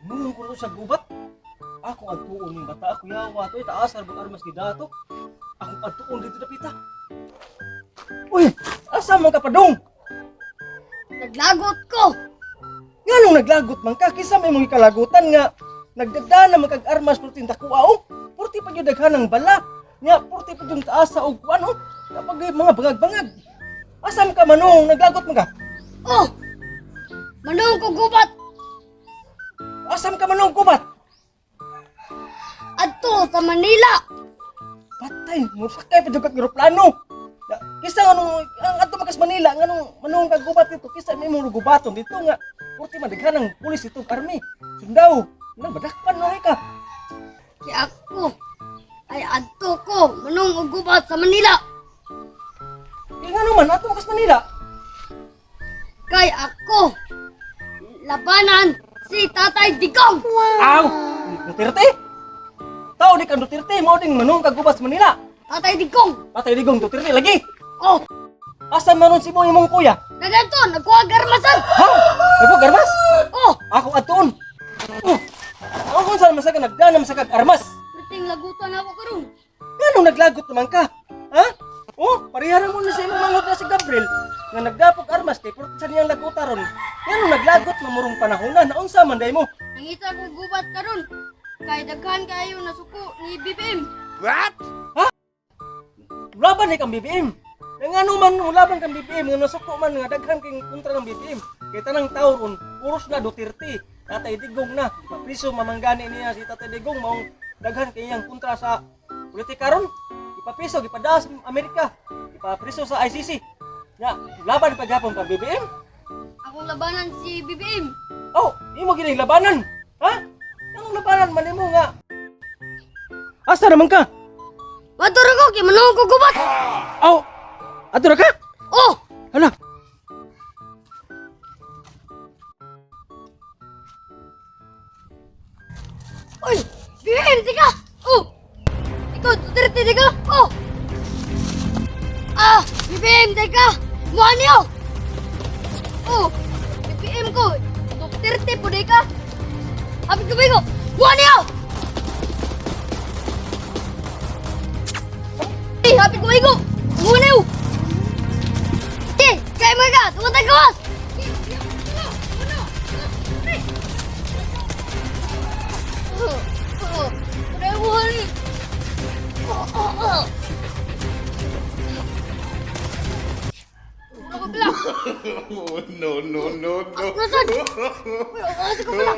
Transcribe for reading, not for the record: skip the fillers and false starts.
Manung ko sa gubat. Ako adtuon ning bata ako yawa to taas arbang armas gidato. Ako adtuon dito dapita. Uy, asa man ka padung? Naglagot ko. Nganong naglagot man ka kisa may mong kalagutan nga nagdagda na man kag armas purti takuha oh. Purti pa gyud daghan ang bala. Nya purti pa gyud taas sa og kuan oh. Kapag mga bangag-bangag. Asa man ka manong naglagot man ka? Oh! Manong ko gubat. Asa man ka manong gubat? Adto sa Manila. Patay, mo sakay pa jud kag eroplano. Ya, kisa anong ang adto makas Manila nganong manong kag gubat dito kisa may mong gubaton dito nga purti man daghan ang pulis dito army. Sundao, nang madakpan no ka. Kay ako ay adto ko manong og gubat sa Manila. Kay ngano man adto makas Manila? Kay ako labanan si Tatay Digong. Aw, Duterte. Tao di kang Duterte, mao ding manong kag gubat sa Manila. Tatay Digong. Patay digong Duterte lagi. Oh, Asa man ron si mo imong kuya? naganto nagkuha garmasan. Ha? Nagkuha armas? Oh, Ako adtoon. Oh. Ako kung saan masaka nagdana masakag armas. perting lagutan ako karon. Nganong naglagot naman ka? Ha? Oh, pariharan mo na sa imong manghod na si Gabriel nga nagdapog armas kay purti sa niyang laguta ron. Nganong naglagot mamurong panahona na unsa man day mo? Nangita ko gubat karon. Kay daghan kayo nasuko ni BBM. Laban ni kang BBM. Nga ngano man mo laban kang BBM nga nasuko man nga daghan king kontra ng BBM. Kay tanang tawo ron puros na Duterte. Tatay Digong na, ipapriso mamanggani niya si Tatay Digong maong daghan kay iyang kontra sa politika ron. Ipapriso gipadala sa Amerika, ipapriso sa ICC. Nya, laban pa gapon kang BBM. Akong labanan si BBM. Oh, imo gini labanan. Ha? Anong labanan man nimo nga? Asa naman ka? Maduro ko kay manong ko gubat. Aw, adto ra ka? Oh, Hala. oy, BBM di ka. Oh. Ikaw Duterte di ka. Oh. Ah, BBM di ka. Mo niyo. Oh, BBM ko. Duterte po di ka. Abi ko ko. Mo niyo. Eh, happy ko ko. Mo niyo. Eh, kay mo ka, tuwag gawas. Oh, no, no, no, no. Nasaan? Uy, ako pala.